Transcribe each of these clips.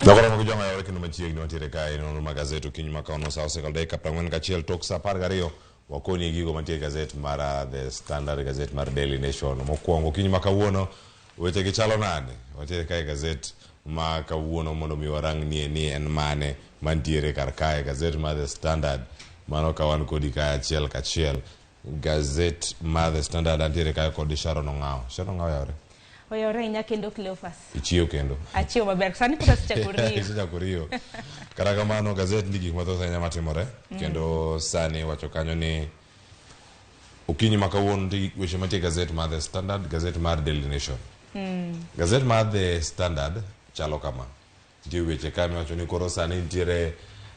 Nokoro mag joma yore kendo machiegni wantiere kae nonro mag gazet okinyi ma kawuono sa osekalo dakika 41 tok sa 12 wakoni gigo mantie e gazet mar The Standard, gazet mar Daily Nation. Mokwongo okinyi ma kawuono weche gi chalo nade? Wantiere kae gazet ma kawuono mondo mi warangnie ni en mane mantiere kar kae gazet mar The Standard. Mano ka wan kodi kae achiel kachiel. Gazet mar The Standard antiere kae kod Sharon Ong'awo. Sharon Ong'awo yawre? Oyawre ahinya kendo Cleophas. Ichiew kendo. Achiew maber. Sani pok asechako riyo. Isechako riyo. Kata kamano gazet nigi gik mathoth ahinya matimore. Kendo sani wacho kanyo ni okinyi ma kawuono nitie weche mantie e gazet mar The Standard, gazet mar Daily Nation. Gazet mar The Standard chalo kama. Nitie weche ka miwacho ni koro sani nitiere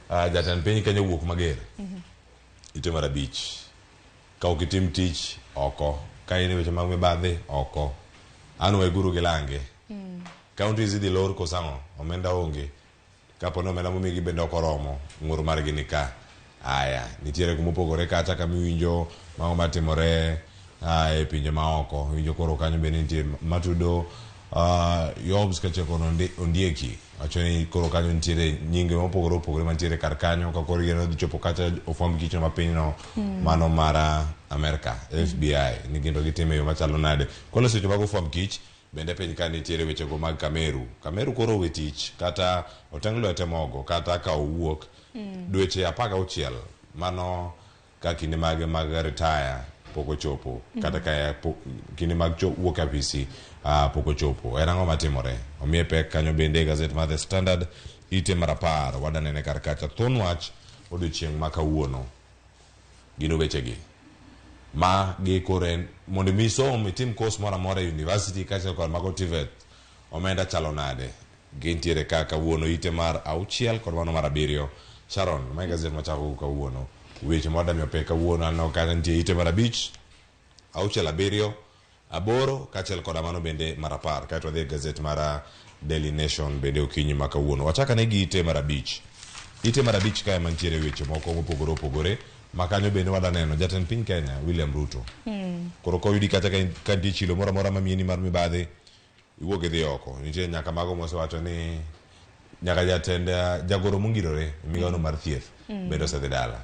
jatend piny Kenya owuok mager. Ite mar abich. Ka ok itim tich, oko. Ka in e weche mag mibadhi, oko. An weguru gi lange. Counties idhi lor koso ang'o? Omenda onge. Kapo ni omenda momigi bende ok oromo, ng'ur margi ni ka. Aya, nitiere kuma opogore kacha kama iwinjo mago matimore e pinje maoko. Iwinjo koro kanyo bende nitie matudo Yobs kachiel kod Ondieki. Wacho ni koro kanyo nitiere nyinge mopogore opogore mantiere kar kanyo ka koro yiero dhi chopo kacha ofwamb kichno ma pinyno mano mar Amerka, FBI, ni gin to gitime e yo machalo nade. Koro seche mag ofwamb kich bende piny ka nitiere wechego mag Kameru. Kameru koro owe tich kata oteng' lwete mogo kata ka owuok dweche 16 mano ka kinde mage mag retire pok ochopo kata ka kinde mag wuok e apisi pok ochopo. En ang'o matimore? Omiye pek kanyo bende e gazet mar The Standard ite mar 10 wadanene kar kacha thuon wach odiochieng' ma kawuono. Gin wechegi. Ma gi koro en mondo mi isom itim course moro amora e university kaachiel kod mago TVET omenda chalo nade? Gintiere ka kawuono ite mar 6 kod mano mar 7. Sharon, mae gazet machako go kawuono. Weche ma wadamiyo pek kawuono aneno ka nitie ite mar 5, 6, 7, 8 kaachiel koda mano bende mar 10. Kaeto wadhi e gazet mar Daily Nation bende okinyi ma kawuono. Wachak ane gi ite mar 5. Ite mar 5 kae mantiere weche moko mopogore opogore ma kanyo bende wada neno jatend piny Kenya William Ruto. Koro koyudi kata ka nitie chilo moro amora mamieni mar mibadhi iwuok idhi oko. Nitie nyaka mago mosewacho ni nyaka jatend jagoro mongirore e migawono mar thieth bende osedhi dala.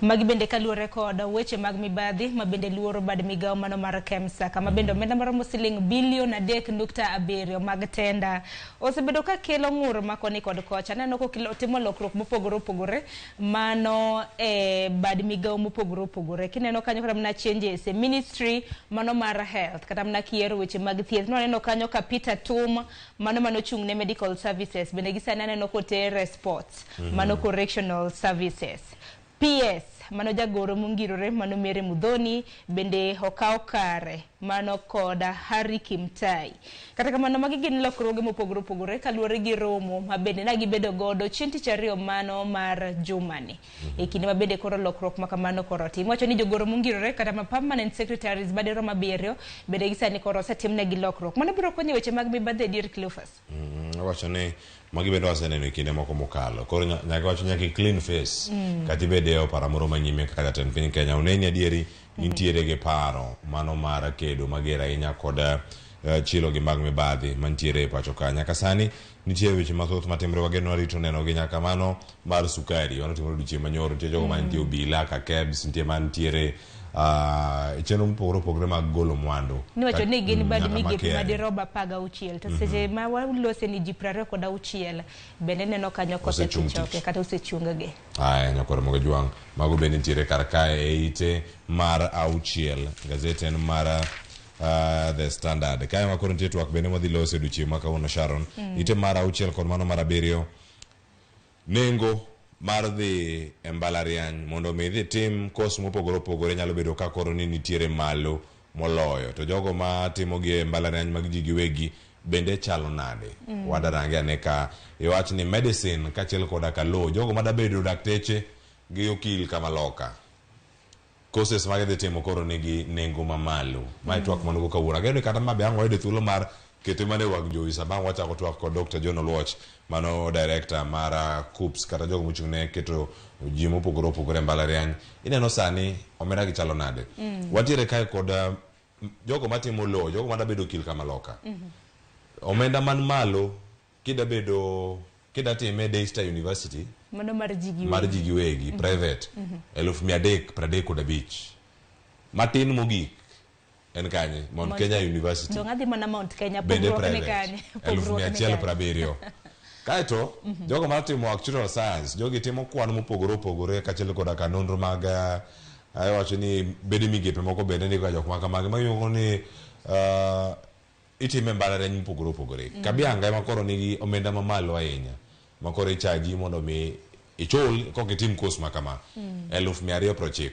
Magi bende kaluwore kod weche mag mibadhi ma bende luoro bad migawo mano mar KEMSA kama bende omenda maromo siling bilion 3.7 mag tenda osebedo ka kelo ng'ur ma koni kod kocha. Aneno kotimo lokruok mopogore opogore mano e bad migawo mopogore opogore. Kineno kanyo kata mana changes e ministry mano mar health kata mana kiero weche mag thieth. Nwaneno kanyo ka Peter Tum mano manochung' ne medical services bende gi sani aneno kotere sports mano correctional services. PS mano jagoro mongirore mano Mary Muthoni bende okaw kare mano kod Harry Kimtai. Kata kamano magi gin lokruoge mopogore opogore kaluwore gi romo ma bende ne gibedo godo chieng' tich ariyo mano mar jumani. E kinde ma bende koro lokruok ma kamano koro otim. Wacho ni jogoro mongirore kata ma permanent secretaries madirom 7 bende gi sani koro osetimnegi lokruok. Mano biro konyo weche mag mibadhi e dier Cleophas. Wacho ni magi bende waseneno e kinde moko mokalo. Koro nyaka wacho nyaka i clean face. Kata ibed e opara moro manyime kaka jatend piny Kenya. Oneni adieri intiere gi paro mano mar kedo mager ahinya kod chilo gi mag mibadhi mantiere e pacho ka. Nyaka sani nitie weche mathoth matimore wageno warito neno gi nyaka mano mar sukari. Mano timore odiochieng' manyoro. Nitie jogo mantie obila ka KEBS, nitie mantiere e chenro mopogore opogore mag golo mwandu. Niwacho ni gin bad Nyaka migepe ma KRA. madirom 16 to seche ma walose ni ji 26 bende neno kanyo Osechung kosechoke tich. kata osechung gi. Aya, nyakwar Moga Jwang', mago bende nitiere kar kae e ite mar 6. Gazet en mar The Standard. Kae ma koro nitie twak bende mwadhi lose odiochieng' ma kawuono Sharon. Ite mar 6 kod mano mar 7. Nengo mar dhi e mbalariany mondo mi idhi tim kos mopogore opogore nyalo bedo ka koro ni nitiere malo moloyo. To jogo ma timo gi e mbalariany mag ji giwegi bende chalo nade? Wadarange ane ka iwach ni medicine kaachiel koda ka law, jogo madabedo dakteche gi okil kamaloka. Courses ma gidhi timo koro nigi nengo mamalo. Mae twak man go kawuono. Ageno ni kata ma be ang' wayudo thuolo mar Kete mana e wang' jowi sama wachako twak kod Dr. John Oluoch, mano director mar KUCCPS kata jogo mochung' ne keto ji mopogore opogore e mbalariany. Ineno sani omenda gi chalo nade? Wantiere kae kod jogo matimo law, jogo mada bedo okil kamaloka. Omenda man malo kida bedo kida time Daystar University Mano mar ji gi mar ji giwegi private 335,000. Matin mogik en kanye? Mount Kenya University. Dong' adhi mana Mount Kenya, Bende pogruok ni private kanye? eluf Pogruok mia ni achiel kanye? prabiriyo. Kaeto jogo matimo actuarial science, jogi timo kwan mopogore opogore kaachiel koda ka nonro mag iwacho ni bede migepe moko bende ndiko ga jok ma kamagi ma ni itime mbalariany mopogore opogore. Kabianga ema koro nigi omenda mamalo ahinya ma koro ichaji mondo mi ichul koka itim course ma kama 290,000.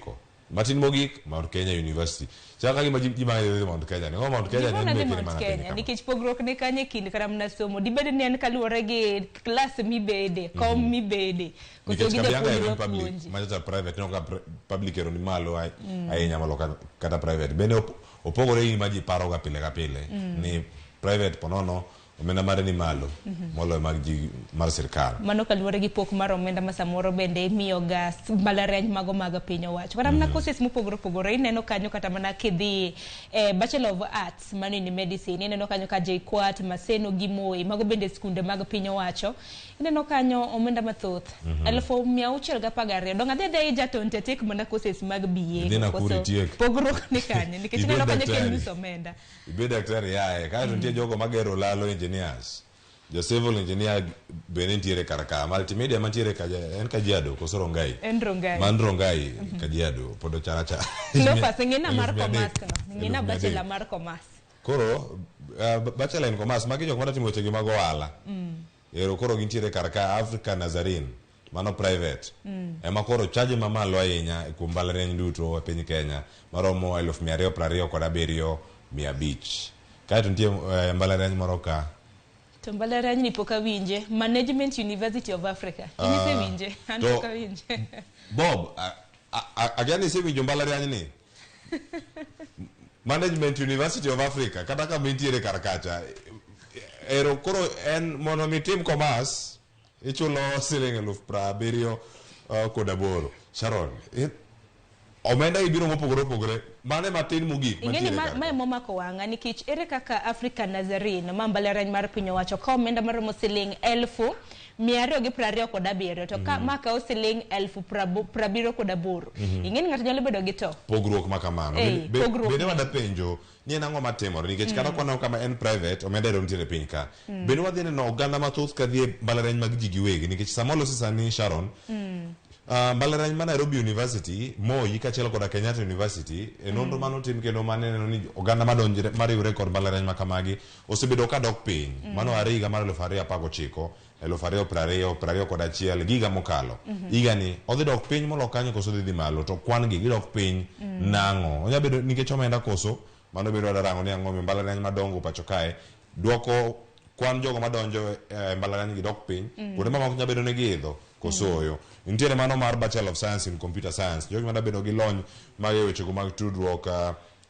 Matin mogik Mount Kenya University. Chal ka gima ji mang'eny dhi Mount Kenya. Ni Mount Kenya Gimoro ne dhi mekene Mount mana piny Kenya kama. nikech pogruok ni kanye kind kata mana somo dibed ni en kaluwore gi klas mibede kom mibede koso Nikech gi Kabianga japuonj en public, mapuonji machacha private, ineno ka public ero ni malo ahinya molo kata private. Bende opogore gi gima ji paro ga pile ka pile ni private ponono omenda mare ni malo moloyo mag ji mar sirkal. Mano kaluwore gi pok mar omenda ma samoro bende imiyo ga mbalariany mago mag piny owacho. Kata mana courses mopogore opogore ineno kanyo kata mana kidhi e Bachelor of Arts mano in medicine ineno kanyo ka JKUAT, Maseno gi Moi mago bende skunde mag piny owacho. Ineno kanyo omenda mathoth 612,000. Dong' adhi adhiya Egerton to atiek mana courses mag BA. Idhi Nakuru Koso itiek. Pogruok ni kanye nikech Ibed ineno kanyo ka en daktari. nus omenda. Ibed daktari yaye, kaeto nitie jogo magero lalo engineers. Jo civil engineer bende nitiere kar ka. Multimedia mantiere kaja en Kajiado koso Rongai? En Rongai. Man Rongai, Kajiado pod ochal achala. Cleophas, ng'ina mar 300,000. commerce no. Ng'ina 300,000. bachelor mar commerce. Koro bachelor in commerce magi jok madwa timo wechegi mag ohala. Ero koro gintiere kar ka Africa Nazarene mano private. Ema koro charge mamalo ahinya kuom mbalariany duto e piny Kenya maromo 227,500. Kaeto nitie mbalariany moro ka. To mbalariany ni pok awinje. Management University of Africa. In isewinje? An pok awinje. Bob, akia ni isewinjo mbalariany ni? Management University of Africa kata kama intiere kar kacha. Ero koro en mondo mi itim commerce ichulo siling 78,000. Sharon, omenda gi biro mopogore opogore. Mane matin mogik Ing'eni mantiere kar mae ka? momako wang'a nikech ere kaka Africa Nazarene ma mbalariany mar piny owacho kawo omenda maromo siling 227,000 to ka ma kawo siling 78,000. Ing'eni ng'ato nyalo bedo gi to. Pogruok ma kamano. Pogruok Bende ni. wada penjo ni en ang'o matimore nikech kata kwaneno kama en private omenda ero nitiere piny ka. Bende wadhi neno oganda mathoth ka dhi e mbalariany mag ji giwegi nikech sama olosi sani Sharon mbalariany ma Nairobi University, Moi kaachiel koda Kenyatta University e nonro manotim kendo maneno ni oganda madonjre mariwre kod mbalariany ma kamagi osebedo ka dok piny. Mano are higa mar 2019, 2020, 21 gi higa mokalo. Higa ni odhi dok piny molo kanyo koso odhi dhi malo to kwan gi gidok piny nang'o? Onya bedo nikech omenda koso mano bende wadwa rango ni ang'o omiyo mbalariany madongo pacho kae duoko kwan jogo madonjo e mbalariany gi dok piny kuonde mamoko nyalo bedo ni giidho koso oyo. Nitiere mano mar Bachelor of Science in Computer Science jogi madwa bedo gi lony mag e wechego mag tudruok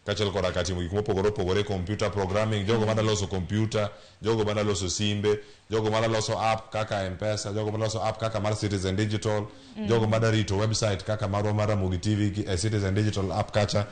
kaachiel koda ka timo gik mopogore opogore computer programming jogo madwa loso computer jogo madwa loso simbe jogo madwa loso app kaka M-Pesa jogo madwa loso app kaka mar Citizen Digital jogo madwa rito website kaka marwa mar Ramogi TV e Citizen Digital app kacha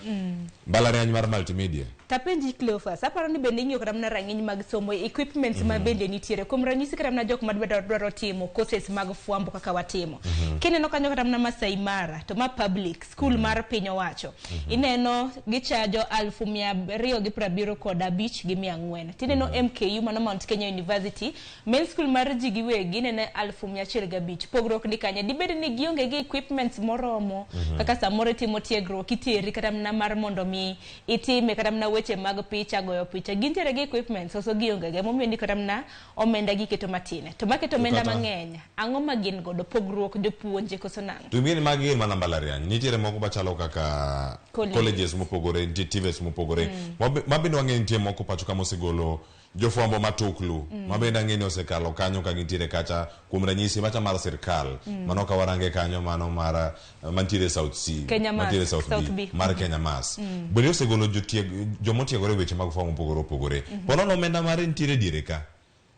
mbalariany mar multimedia. Tapenji Cleophas, aparo ni bende ing'iyo kata mana rang'iny mag somo, equipments ma bende nitiere. Kuom ranyisi kata mana jok madwaro dwaro timo courses mag fwambo kaka watimo. Kineno kanyo kata mana Masai Mara, to ma public, school mar piny owacho. Ineno gichajo 275,400. Tineno MKU mano Mount Kenya University, main school mar ji giwegi ineno 105,000. Pogruok ni kanye? Dibed ni gionge gi equipments moromo kaka samoro itimo tiegruok iteri kata mana mar mondo mi itime kata mana weche mag picha goyo picha gintiere gi equipments koso gionge go emomiyo ni kata mana omenda giketo matin to maketo omenda mang'eny ang'o ma gin godo pogruok jopuonje koso nang'o To ing'e ni magi gin mana mbalariany. Nitiere moko machalo kaka Colleges. colleges mopogore, nitie TVETs mopogore. Ma bende wang'eyo nitie moko pacho ka mosegolo Jofwambo matuklu ma bende ang'e ni osekalo kanyo ka gintiere kacha kuom ranyisi macha mar sirkal mano ka warange kanyo mano mar mantiere South C Kenya Mass, mantiere South, South B, B. mar Kenya Mass bende osegolo jotieg jomotiegore e weche mag fwambo mopogore opogore ponono omenda mare nitiere diere ka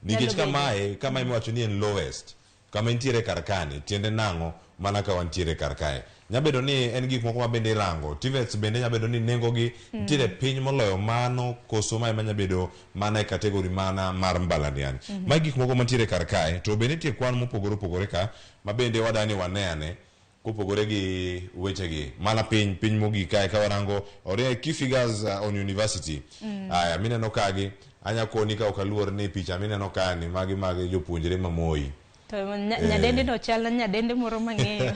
nikech Nyalo bedo. kamae kama imiwacho ni en lowest kama intiere kar kani tiende nang'o mana ka wantiere kar kae nyabedo ni en gik moko ma bende irango TVETs bende nyabedo ni nengogi nitiere piny moloyo mano koso mae manyabedo mana e category mana mar mbalariany magi gik moko mantiere kar kae to bende nitie kwan mopogore opogore ka ma bende wadani wane ane kopogore gi wechegi mana piny piny mogik kae ka warango orie key figures on university aya mineno kagi anya koni ka ok aluor ni picha mineno kani magi mag jopuonjre ma Moi To nyadende no chal na nyadende moro mang'eyo.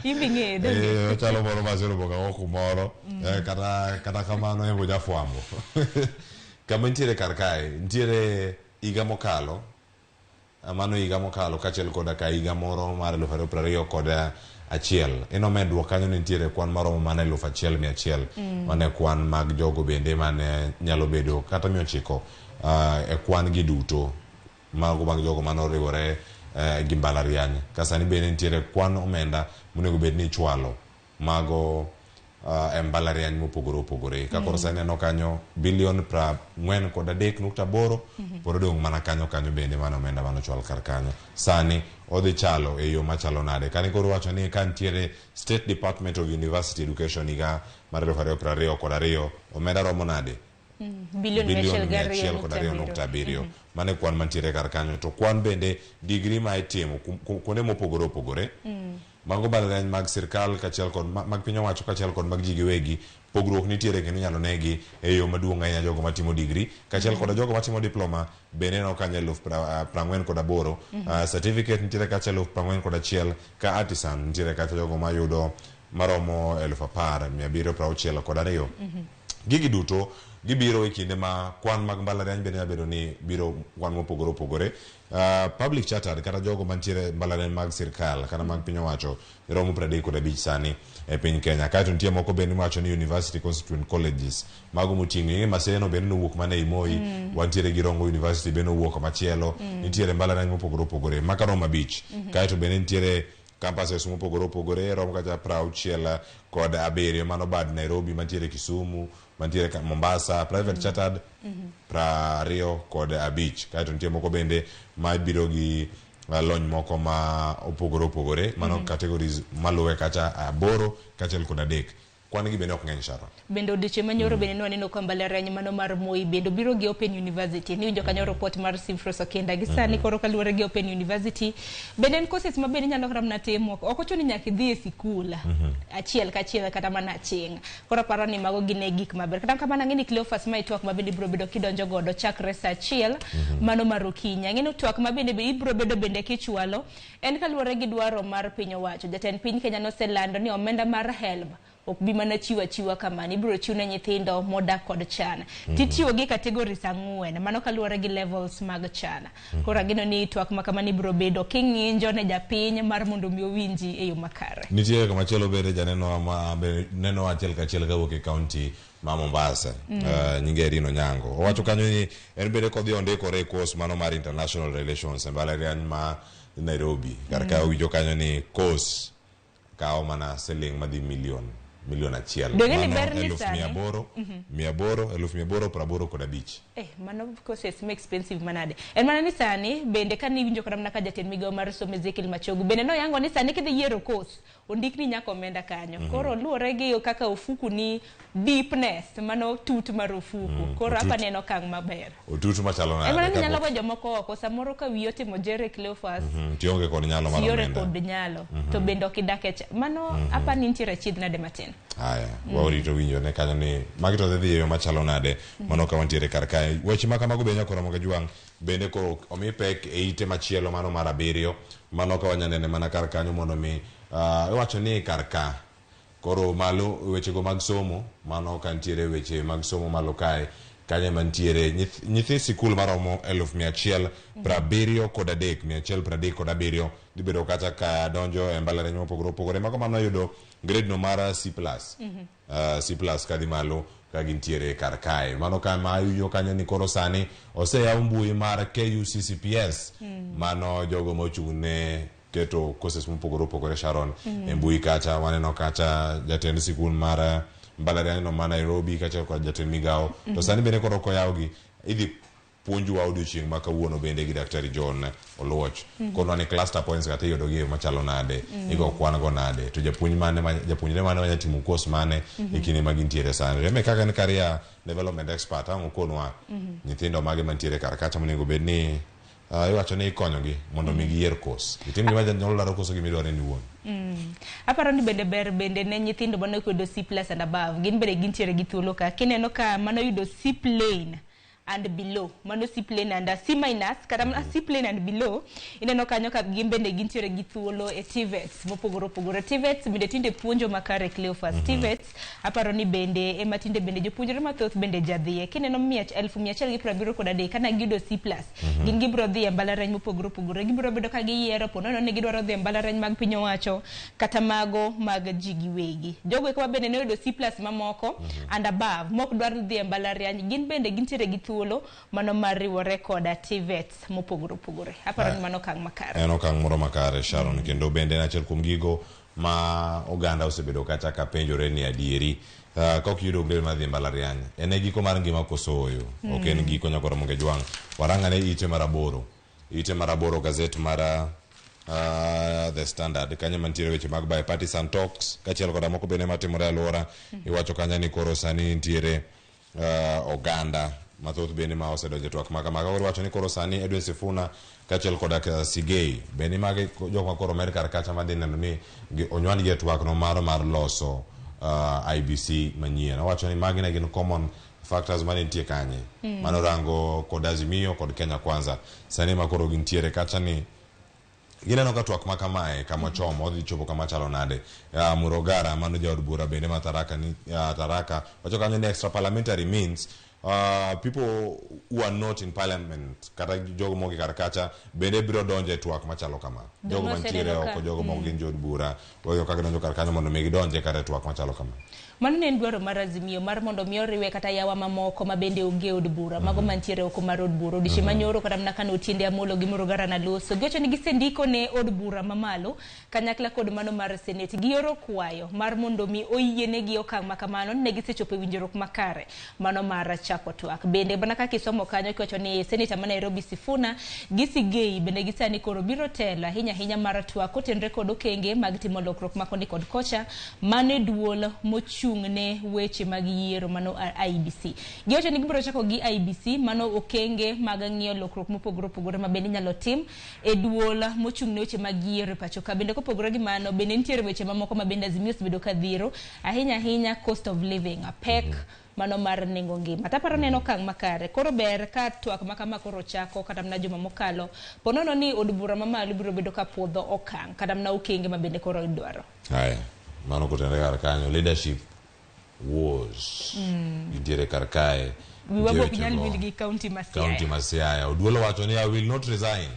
In be ing'eyo donge? Eh, ochalo moro maseromo ga kumoro kata kata kamano en go jafwambo kama nitiere kar kae nitiere higa mokalo mano higa mokalo kaachiel koda ka higa moro mar 2021 ino medruok kanyo ne nitiere kwan maromo mana 1100 mane kwan mag jogo bende mane nyalo bedo kata 900 e kwan gi duto mago mag jogo mane oriwore gi mbalariany ka sani bende nitiere kwan omenda monego bed ni ichwalo mago e mbalariany mopogore opogore ka koro sani neno kanyo bilion 43.8 pod odong' mana kanyo kanyo bende mano omenda mane ochwal kar kanyo sani odhi chalo e yo machalo nade kani koro wacho ni ka nitiere State Department of University Education higa mar 2022 omenda romo nade Bilion bilion mia achiel mia gi achiel ariyo kod nukta ariyo nukta abiriyo. abiriyo mano e kwan mantiere kar kanyo to kwan bende digri ma itimo kuonde mopogore opogore mago mbalariany mag sirkal kaachiel kod mag piny owacho kaachiel kod mag ji giwegi pogruok nitiere kendo inyalo negi e yo maduong' ahinya jogo matimo digri kaachiel kod jogo matimo diploma bende ineno kanyo 48,000 certificate nitiere kacha 41,000 ka artisan nitiere kacha jogo mayudo maromo 10,762 gigi duto gibiro e kinde ma kwan mag mbalariany bende nyalo bedo ni biro kwan mopogore opogore public chartered kata jogo mantiere mbalariany mag sirkal kata mag piny owacho romo 35 sani e piny Kenya kaeto nitie moko bende miwacho ni university constituent colleges mago moting'o ing'e Maseno bende nowuok mana ei Moi wantiere gi Rongo University bende nowuok machielo nitiere mbalariany mopogore opogore maka romo abich kaeto bende nitiere campuses mopogore opogore romo kata 67 mano bad Nairobi mantiere Kisumu mantiere Mombasa private chartered 25 kaeto nitie moko bende mabiro gi lony moko ma opogore opogore mano categories maluwe kacha 8 kaachiel kod 3 kwan gi bende ok ng'eny Sharon Bende odiochieng' manyoro bende nwaneno ka mbalariany mano mar Moi bende obiro gi Open University. Niwinjo kanyo report mar Simfros Okinda gi sani koro kaluwore gi Open University bende en courses ma bende inyalo kata mana timo ok ochuno ni nyaka idhi e sikul achiel kachiel kata mana aching'. Koro aparo ni mago gin e gik maber. Kata kamano ang'e ni Cleophas mae twak ma bende ibiro bedo kidonjo godo chakre saa achiel mano mar okinyi. Ang'e ni twak ma bende ibiro bedo bende kichwalo en kaluwore gi dwaro mar piny owacho. Jatend piny Kenya noselando ni omenda mar HELB ok bi mana chiwo achiwa kamano, ibiro chiw ne nyithindo modak kod chan. Titiyo gi categories 4 mano kaluwore gi levels mag chan. Koro ageno ni twak ma kamano ibiro bedo king'injo ne japiny mar mondo mi owinji e yo makare. Nitiere kamachielo bende janeno ma be neno achiel kachiel kawuok e kaunti ma Mombasa nyinge Irene Onyango owacho kanyo ni en bende kodhi ondikore e course mano mar international relations e mbalariany ma Nairobi kar ka owinjo kanyo ni course kawo mana siling madhi milion 1 milion Donge ni mano ber ni eluf sani? mia aboro mia aboro 885,000. Mano courses ma expensive manade. En mana ni sani bende kane iwinjo kata mana ka jatend migawo mar somo Ezekiel Machogu bende noyango ni sani kidhi yiero course ondikni nyaka omenda kanyo. Koro luwore gi kaka ofuku ni deepness mano tut mar ofuku. Koro otut. apa neno okang' maber. Otut machalo En mana nade ni nyalo kapok go jomoko oko samoro ka wiyi otimo Jerry Cleophas tionge kod nyalo mar siore omenda kod nyalo to bende ok idak e cha mano apa ni nitiere achiedh nade matin. Haya, warito winjo ne kanyo ni magi to dhi e yo machalo nade mano ka wantiere kar kae weche ma kamago be nyako Ramogi Jwang' bende koro omi pek e ite machielo mano mar 7 mano ka wanyanene mana kar kanyo mondo mi iwacho ni kar ka koro malo wechego mag somo mano ka nitiere weche mag somo malo kae kanyo ema nitiere nyithi sikul maromo 173,137 137 dhi bedo kacha ka donjo e mbalariany mopogore opogore mago mano yudo grade no mar C plus C plus kadhi malo ka gintiere kar kae. Mano kama iwinjo kanyo ni koro sani oseyaw mbui mar KUCCPS. Mano jogo mochung' ne keto courses mopogore opogore Sharon e mbui kacha. Waneno kacha jatend sikul mar mbalariany no ma Nairobi kaachiel kod jatend migawo. To sani bende koro koyawgi idhi puonjwa odiochieng' ma kawuono bende gi Daktari John Oluoch. Konwa ni cluster points kata iyudo gi e yo machalo nade, igo kwan go nade, to japuonj mane ma japuonjre mane manya timo course mane e kinde ma gintiere sani. Reme kaka en career development expert ang' okonwa nyithindo mage mantiere kar kacha monego bed ni iwacho ni ikonyogi mondo mi giyier course. Gitim gima janyuol dwaro koso gima idwaro in iwuon. Aparo ni bende ber bende ne nyithindo mane oyudo C plus and above, gin bende gintiere gi thuolo ka. Kineno ka mano yudo C plain and below, mano C plain and C minus, kata mana C plain and below, ineno kanyo ka gin bende gintiere gi thuolo e TVETs mopogore opogore. TVETs bende tinde puonjo makare Cleophas. TVETs aparo ni bende ema tinde bende jopuonjre mathoth bende jadhiye. Kineno 1,173 kana giyudo C plus, gin gibiro dhi e mbalariany mopogore opogore. Gibiro bedo ka giyiero ponono ni gidwaro dhi e mbalariany mag piny owacho kata mago mag ji giwegi. Jogo eko ma bende ne oyudo C plus mamoko and above mok dwar dhi e mbalariany, gin bende gintiere gi thuolo mano mar riwore koda TVETs mopogore opogore. Aparo ni mano okang' makare. En okang' moro makare Sharon, kendo bende en achiel kuom gigo ma oganda osebedo kacha ka penjore ni adieri ka ok iyudo grade mar dhi e mbalariany en e giko mar ngima koso ooyo? Ok en giko nyakoro Moge Jwang'. Warang ane ite mar aboro. Ite mar aboro gazet mar The Standard kanyo mantiere weche mag bipartisan talks kaachiel koda moko bende matimore e alwora. Iwacho kanyo ni koro sani nitiere oganda mathoth bende ma osedonjo e twak ma kamaga. Koro iwacho ni koro sani Edwin Sifuna kaachiel koda Sigei bende magi jok ma koro omed kar kacha madhi neno ni onywandgi e twak no mar loso IBC manyien. Owacho ni magi ne gin common factors mane nitie kanye. Mano rango kod Azimio kod Kenya Kwanza. Sani ma koro gintiere kacha ni gineno ka twak ma kamae kama ochomo odhi chopo kama chalo nade. Murogara mano jaod bura bende ma Tharaka ni Tharaka wacho kanyo ni extra parliamentary means people who are not in parliament kata jogo mogi kar kacha bende biro donjo e twak machalo kama. Jogo mantiere oko, jogo mok gin jood bura, wego kaka gidonjo kar kanyo mondo mi gidonje kata e twak machalo kama. Mano ne en dwaro mar Azimio mar mondo mi oriwe kata yawa mamoko ma bende onge od bura, mago mantiere oko mar od bura. Odiochieng' manyoro kata mana kane Otiende Amolo gi Murugara Naloso, giwacho ni gisendiko ne od bura mamalo kanyakla kod mano mar Senate. Gioro kwayo mar mondo mi oyienegi okang' ma kamano ne gisechopo e winjruok makare mano mar chako twak. Bende mana kaka isomo kanyo kiwacho ni Senator ma Nairobi Sifuna gi Sigei bende gisani koro biro telo ahinya ahinya mar twak kotenore kod okenge mag timo lokruok ma koni kod kocha mano e duol mochung' ne weche mag yiero mano IEBC. Giwacho ni gibiro chako gi IEBC mano okenge mag ng'iyo lokruok mopogore opogore ma bende inyalo tim e duol mochung' ne weche mag yiero e pacho ka. Bende kopogore gi mano bende nitiere weche mamoko ma bende Azimio osebedo ka dhiro ahinya ahinya cost of living, pek mano mar nengo ngima. Taparo ni en okang' makare. Koro ber ka twak ma kama koro chako kata mana juma mokalo ponono ni od bura mamalo biro bedo ka puodho okang' kata mana okenge ma bende koro idwaro. Haya, mano kotenore kar kanyo leadership wars gintiere kar kae. Wiwa ok nyal wil gi county ma Siaya. County ma Siaya. Oduolo wacho ni I will not resign.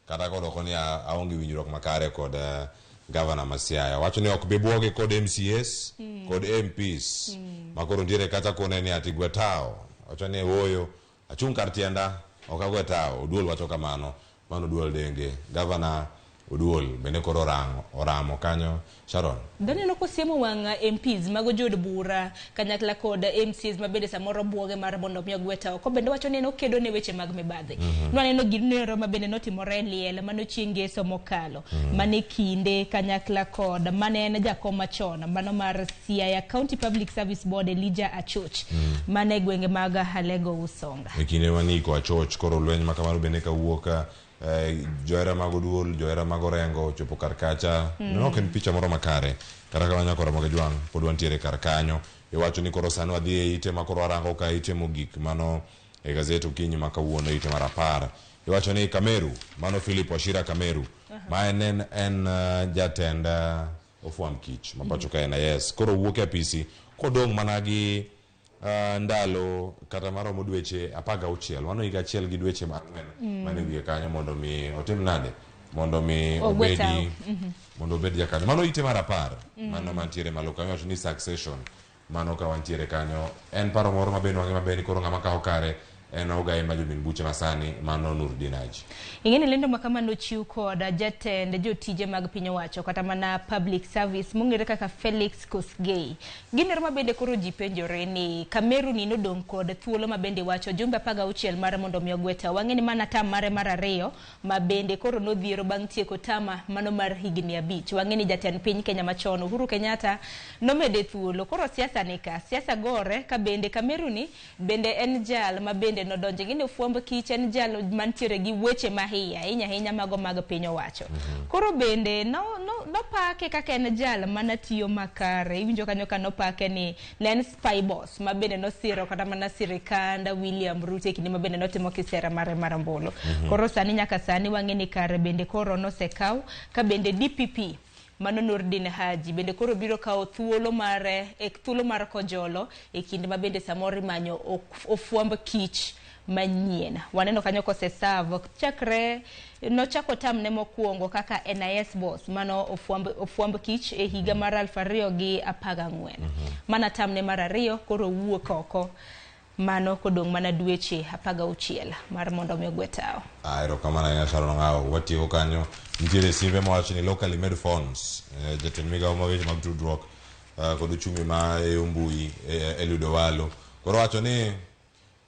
Kata kodoko ni aonge winjruok makare kod governor ma Siaya. Wacho ni ok bi buogi kod MCAs kod MPs. Ma koro nitiere kacha kone ni ati gwe tao. Wacho ni ooyo achung' kar tienda ok agwe tao. Oduol wacho kamano. Mano Oduol Denge. Governor Oduol bende koro oramo kanyo Sharon. Daneno kosiemo wang' MPs mago jood bura kanyakla kod MCs ma bende samoro buoge mar mondo mi ogwe tao. Ko bende wacho ni en okedo ne weche mag mibadhi. Nwaneno gino ma bende notimore e liel mano chieng' ngeso mokalo. Mane kinde kanyakla kod mane en jakom machon mano mar Siaya County Public Service Board Elijah Achoch. Mane gwenge mag Alego Usonga. E kinde maniko Achoch koro lweny ma kamano bende kawuok johera mag Oduol, johera mag Orengo ochopo kar kacha. No ok en picha moro makare. Kata kamano nyakora mag Jwang' pod wantiere kar kanyo. Iwacho ni koro sani wadhi e ite ma koro warango ka ite mogik mano e gazet okinyi ma kawuono ite mar 10. Iwacho ni Kameru, mano Philip Wachira Kameru, ma en jatend ofwamb kich ma pacho ka NIS. Koro wuok e apisi kodong' mana gi ndalo kata maromo dweche 16, mano higa achiel gi dweche 4 mane wiye kanyo mondo mi otim nade, mondo mi obedi mondo obed jakanyo. Mano ite mar 10 mano mantiere malo kanyo wacho ni succession. Mano ka wantiere kanyo en paro moro mabe nwang'e maber ni koro ng'ama kawo kare en ogaye ma jomin buche masani mano Nurdin Haji. Ing'e ni lendo ma kama nochiw kod jatend jotije mag piny owacho kata mana public service mong'ere kaka Felix Kosgei. Ginero ma bende koro ji penjore ni Kameru ni nodong' kod thuolo ma bende wacho jumbe 16 mar mondo mi ogwe tao. Wang'e ni mana tam mare mar ariyo ma bende koro nodhiero bang' tieko tama mano mar higni 5. Wang'e ni jatend piny Kenya machon Uhuru Kenyatta nomede thuolo. Koro siasa ni ka, siasa gore ka bende Kameru ni bende en jal ma bende nodonjo. Ing'e ni fwamb kich en jal mantiere gi weche mahiye ahinya ahinya mago mag piny owacho. Koro bende nopake kaka en jal manatiyo makare. Iwinjo kanyo ka nopake ni ne en spy boss ma bende nosiro kata mana sirikand William Ruto e kinde ma bende notimo kisera mare mar ombulu. Koro sani nyaka sani wang'e ni kare bende koro nosekaw ka bende DPP mano Nurdin Haji bende koro biro kawo thuolo mare e thuolo mar kojolo e kinde ma bende samoro imanyo ofwamb kich manyien. Waneno kanyo kose serve chakre nochako tamne mokwongo kaka NIS boss mano ofwamb kich e higa mar 2014. Mana tamne mar ariyo koro wuok oko mano kodong' mana dweche 16 mar mondo mi ogwe tao. Erokamano ahinya Sharon Ong'awo. Watieko kanyo. Nitiere simbe mawacho ni locally made phones. Jatend migawo mar weche mag tudruok kod uchumi ma e mbui Eliud Owalo. Koro wacho ni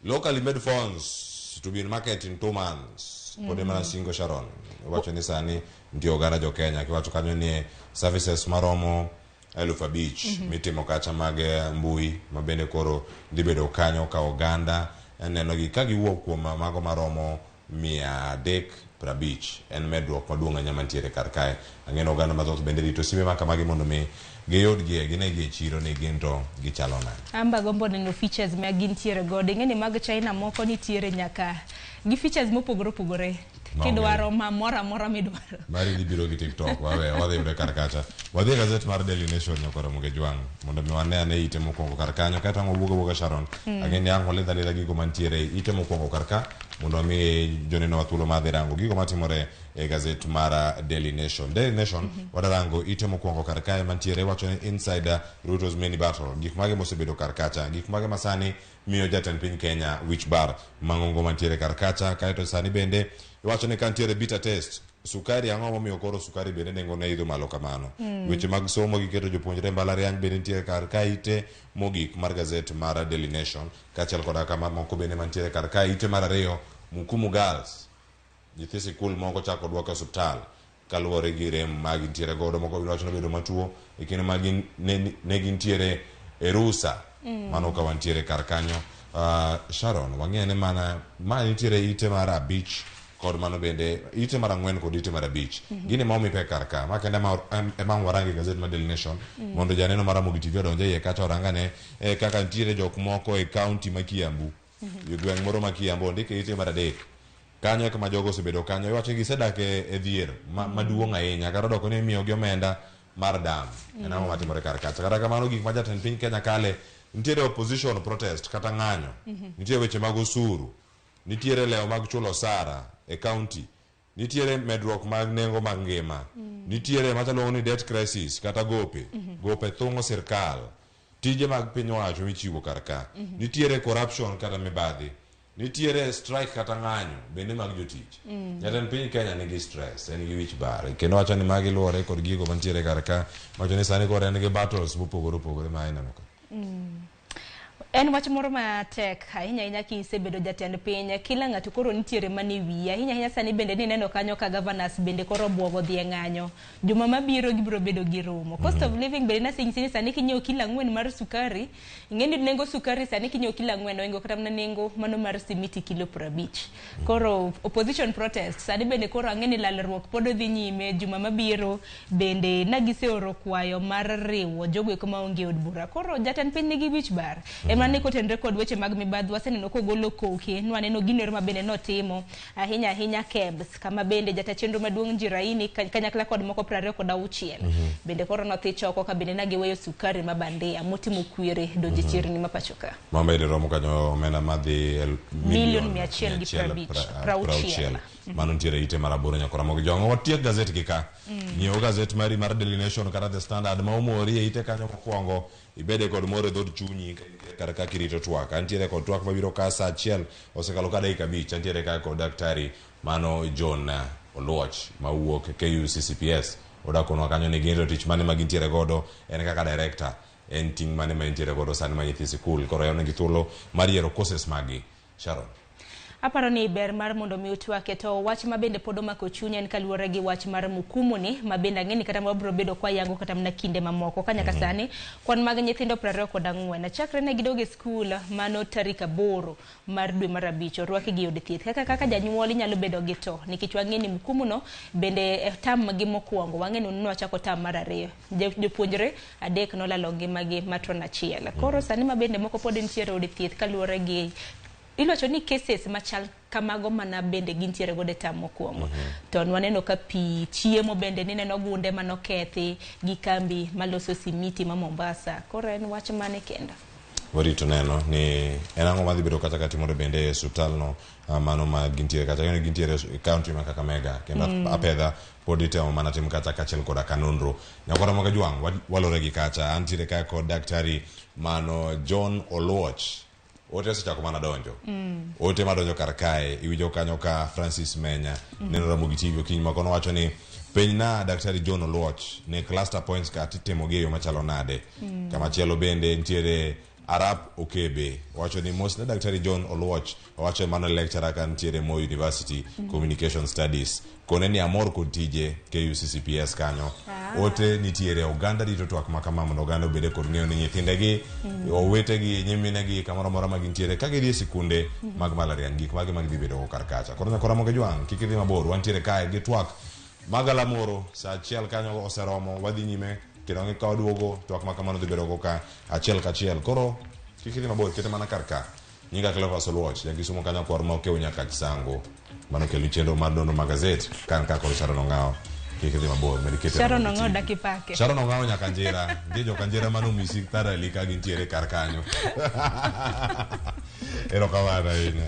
locally made phones to be in market in 2 months. Pod mana singo Sharon. Wacho ni sani nitie oganda jo Kenya kiwacho kanyo ni services maromo 5,000 mitimo kacha mag mbui ma bende koro dhi bedo kanyo ka oganda neno gi ka giwuok kuom mago maromo 350. En medruok maduong' ahinya mantiere kar kae. Ang'e ni oganda mathoth bende rito simbe ma kamagi mondo mi giyud gi gine gi e chiro ni gin to gichalo nade. Amba gombo neno features ma gintiere godo. Ing'e ni mag China moko nitiere nyaka gi features mopogore opogore. Kidwaro ma moro amora midwaro. Mari dhi biro gi TikTok, wawe wadhi yude kar kacha. Wadhi e gazet mar Daily Nation nyakoro Mugejwang' mondo mi wane ane ite mokwongo kar kanyo. Kaeto ang' wawuog awuoga Sharon. Ang'e ni ang' walidh alidha gigo mantiere ite mokwongo kar ka mondo mi joneno wa thuolo mar dhi rango gigo matimore e gazet mar Daily Nation. Daily Nation wadarango ite mokwongo kar kae mantiere wacho ni inside Ruto's many battle. Gik mage mosebedo kar kacha, gik mage masani miyo jatend piny Kenya wich bar mang'ongo mantiere kar kacha. Kaeto sani bende iwacho ni kantiere bitter taste sukari, ang'o momiyo koro sukari bende nengo ne idho malo kamano. Weche mag somo gi keto jopuonjre e mbalariany bende nitiere kar ka ite mogik mar gazet mar Daily Nation, kaachiel koda kama moko bende mantiere kar ka ite mar ariyo. Mukumu Girls, nyithi sikul moko chako duoko e osiptal kaluwore gi rem ma gintiere godo. Moko wacho ni obedo matuo e kinde ma ne gintiere e rusa. Mano ka wantiere kar kanyo. Sharon, wang'e ni mana ma nitiere ite mar 5 kod mano bende ite mar 4 kod ite mar 5. Gini ma omi pek kar ka. Ma kende ema warango e gazet mar Daily Nation mondo janeno mar Ramogi TV odonj e iye kacha orangane kaka nitiere jok moko e kaunti ma Kiambu. E gweng' moro ma Kiambu ondike ite mar 3. Kanyo e kama jogo osebedo kanyo. Iwacho ni gisedak e dhier maduong' ahinya. Kata odoko ni imiyogi omenda mar dam. En ang'o matimore kar kacha. Kata kamano gik ma jatend piny Kenya kale, nitiere opposition protest kata ng'anyo. Nitiere weche mag osuru. Nitiere lewo mag chulo osara e county. Nitiere medruok mag nengo mag ngima. Nitiere machaluongo ni debt crisis kata gope. Gope thung'o sirkal. Tije mag piny owacho michiwo kar ka. Nitiere corruption kata mibadhi. Nitiere strike kata ng'anyo bende mag jotich. Jatend piny Kenya nigi stress, en gi wich bar. Kendo wacho ni magi luwore kod gigo mantiere kar ka. Wacho ni sani koro en gi battles mopogore opogore ma ineno ka. En wach moro matek ahinya ahinya kisebedo jatend piny. Kila ng'ato koro nitiere mana e wiye. Ahinya ahinya sani bende nineno kanyo ka governors bende koro obuogo dhi e ng'anyo. Juma mabiro gibiro bedo gi romo. Cost of living bende nasenyisi ni sani kinyiewo kilo 4 mar sukari, ing'e ni nengo sukari sani kinyiewo kilo 4 oingo kata mana nengo mano mar simiti kilo 50. Koro opposition protest sani bende koro ang'e ni lalruok pod dhi nyime juma mabiro bende nagiseoro kwayo mar riwo jogo eko maonge od bura. Koro jatend piny nigi wich bar. Ema ne kotenre kod weche mag mibadhi waseneno kogolo koke, nwaneno gino ero ma bende notimo ahinya ahinya KEBS kama bende jata chenro maduong' Njiraini kanyakla kod moko 26 bende koro nodhi choko ka bende nagiweyo sukari ma bandia motimo kwere donje chirni ma pacho ka. Ma bende romo kanyo omenda madhi milion 150. Mano nitiere ite mar aboro nyaka Ramogi Jwang'. Watiek gazet gi ka. Nyiew gazet mari mar Daily Nation kata The Standard ma omori e ite kanyo mokwongo ibede kod mor e dhood chunyi kar ka kirito twak. Antiere kod twak mabiro ka saa achiel osekalo ka dakika abich. Antiere ka kod daktari mano John Oluoch mawuok KUCCPS. Odakonwa kanyo ni gin to tich mane ma gintiere godo en kaka director en ting' mane ma entiere godo sani ma nyithi sikul koro oyawne thuolo mar yiero courses magi. Sharon. Aparo ni ber mar mondo mi utwake to wach ma bende pod omako chunya en kaluwore gi wach mar mukumu ni ma bende ang'e ni kata wabiro bedo kwa yango kata mana kinde mamoko ka nyaka sani kwan mag nyithindo 24 chakre ne gidog e skul mano tarik 8 mar dwe mar abich orwakgi e od thieth kaka janyuol inyalo bedo gi to nikech wang'e ni mukumu no bende e tam gi mokwongo wang'e ni nwachako tam mar ariyo jopuonjre 3 nolalo ngimagi matron achiel koro sani ma bende moko pod nitiere e od thieth kaluwore gi ilocho ni cases machal kamago mana bende gintiere godo e tam mokwongo. To nwaneno ka pi chiemo bende nineno gunde manokethi gi kambi maloso simiti ma Mombasa. Koro en wach mane kendo? Warito neno ni en ang'o madhi bedo kata katimore bende e osiptal no mano ma gintiere kata ng'eyo ni gintiere e county ma Kakamega kendo apedha pod itemo mana tim kacha kaachiel koda ka nonro. Nyakwara Ramogi Ajwang' walore gi kacha antiere ka kod daktari mano John Oluoch. Ote osechako mana donjo. Ote madonjo kar kae iwinjo kanyo ka Francis Menya neno Ramogi TV okinyi ma kono wacho ni penj na daktari John Oluoch ni cluster points ka titimo gi e yo machalo nade. Kamachielo bende nitiere Arap Okebe wacho ni mos ne daktari John Oluoch owacho mano lecturer ka nitiere Moi University Communication Studies kone ni amor kod tije KUCCPS kanyo. Ote nitiere oganda rito twak ma kama mondo oganda obede kod ng'eyo ni nyithindegi owetegi nyiminegi kamoro amora ma gintiere ka gidhi e sikunde mag mbalariany gik mage ma gidhi bedo go kar kacha. Koro nyakora Ramogi Ajwang' kik idhi mabor wantiere kae gi twak magalamoro saa achiel kanyo oseromo wadhi nyime kendo ka waduogo twak ma kamano dhi bedo go ka achiel kachiel. Koro kik idhi mabor kete mana kar ka. Nyinga Cleophas Oluoch, ja Kisumu kanyo kwar ma okew nyaka Chisango. Mano kelo chenro mar nonro mag gazet kan ka kod Sharon Ong'awo. Kik idhi mabor, med kete Sharon Ong'awo dakipake. Sharon Ong'awo nyaka Njira. Nitie joka Njira mano misi thoroughly ka gintiere kar kanyo. Erokamano ahinya.